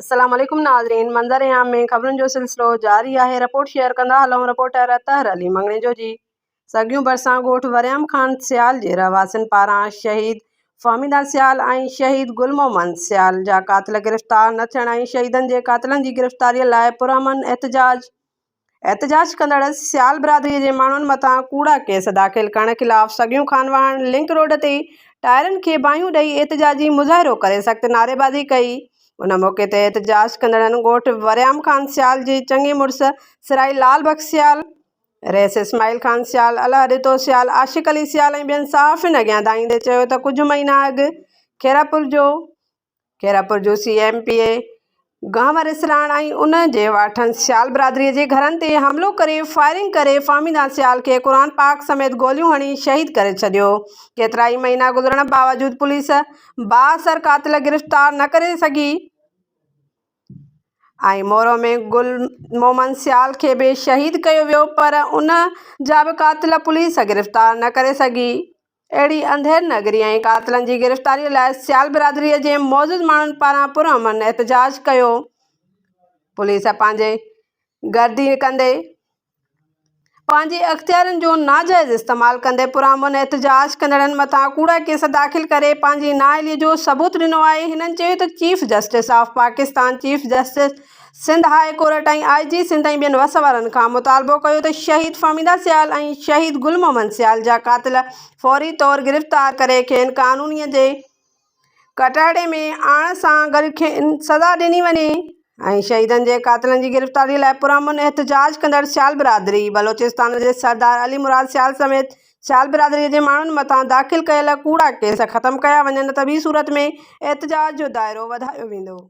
السلام عليڪم ناظرين منظر عام ۾ خبرن جو سلسلو جاري آهي رپورٽ شيئر ڪندا هلون رپورٽر اطهر علي مڱڻيجو جي سڳيون ڀرسان ڳوٺ وريام خان سيال جي رهواسين پاران شهيد فهميده سيال ۽ شهيد گل محمد سيال جا قاتل گرفتار نه ٿيڻ ۽ شهيدن جي قاتلن جي گرفتاري لاء پرامن احتجاج احتجاج ڪندڙ سيال برادري جي ماڻهن مٿان ڪوڙا ڪيس داخل ڪرڻ خلاف سڳيون خانواهڻ لنڪ روڊ تي ٽائرن کي باهيون ڏئي احتجاجي مظاهرو ڪري سخت نعريبازي ڪئي. ان موقعي تي احتجاج ڪندڙن ڳوٺ وريام خان سيال جي چڱي مڙس سرائي لال بخش سيال، رئيس اسماعيل خان سيال، الهه ڏتو سيال، عاشق علي سيال ۽ ٻين صحافين اڳيان دانهيندي چيو ته ڪجهه مهينا اڳ خيرپور جو خيرپور جو سي ايم پي اي گهنور اسراڻ ۽ ان جي واٺن سيال برادري جي گهرن تي حملو ڪري فائرنگ ڪري فهميده سيال کي قرآن پاڪ سميت گوليون هڻي شهيد ڪري ڇڏيو. ڪيترائي مهينا گذرڻ باوجود پوليس بااثر قاتل گرفتار نه ڪري سگهي ۽ مورو ۾ گل محمد سيال کي به شهيد ڪيو ويو پر ان جا به قاتل پوليس گرفتار نه ڪري سگهي. اهڙي انڌير نگري ۽ قاتلن جي گرفتاري لاء سيال برادري جي معزز ماڻهن پاران پرامن احتجاج ڪيو. پوليس پنهنجي گردي ڪندي پنهنجي اختيارن جو ناجائز استعمال ڪندي پرامن احتجاج ڪندڙن مٿان ڪوڙا ڪيس داخل ڪري پنهنجي نااهلي جو ثبوت ڏنو آهي. هنن چيو ته chief justice of Pakistan, chief justice Sindh high court ۽ I G Sindh ۽ ٻين وس وارن کان مطالبو ڪيو ته شهيد فهميده سيال ۽ شهيد گل محمد سيال جا قاتل فوري طور گرفتار ڪري کين قانوني جي ڪٽهڙي ۾ آڻڻ سان گڏ کين سزا ڏني وڃي ۽ شهيدن جي قاتلن جي گرفتاري لاء پرامن احتجاج ڪندڙ سيال برادري بلوچستان جي سردار علي مراد سيال سميت سيال برادري جي ماڻهن مٿان داخل ڪيل ڪوڙا ڪيس ختم ڪيا وڃن نه ته ٻي صورت ۾ احتجاج جو دائرو وڌايو ويندو.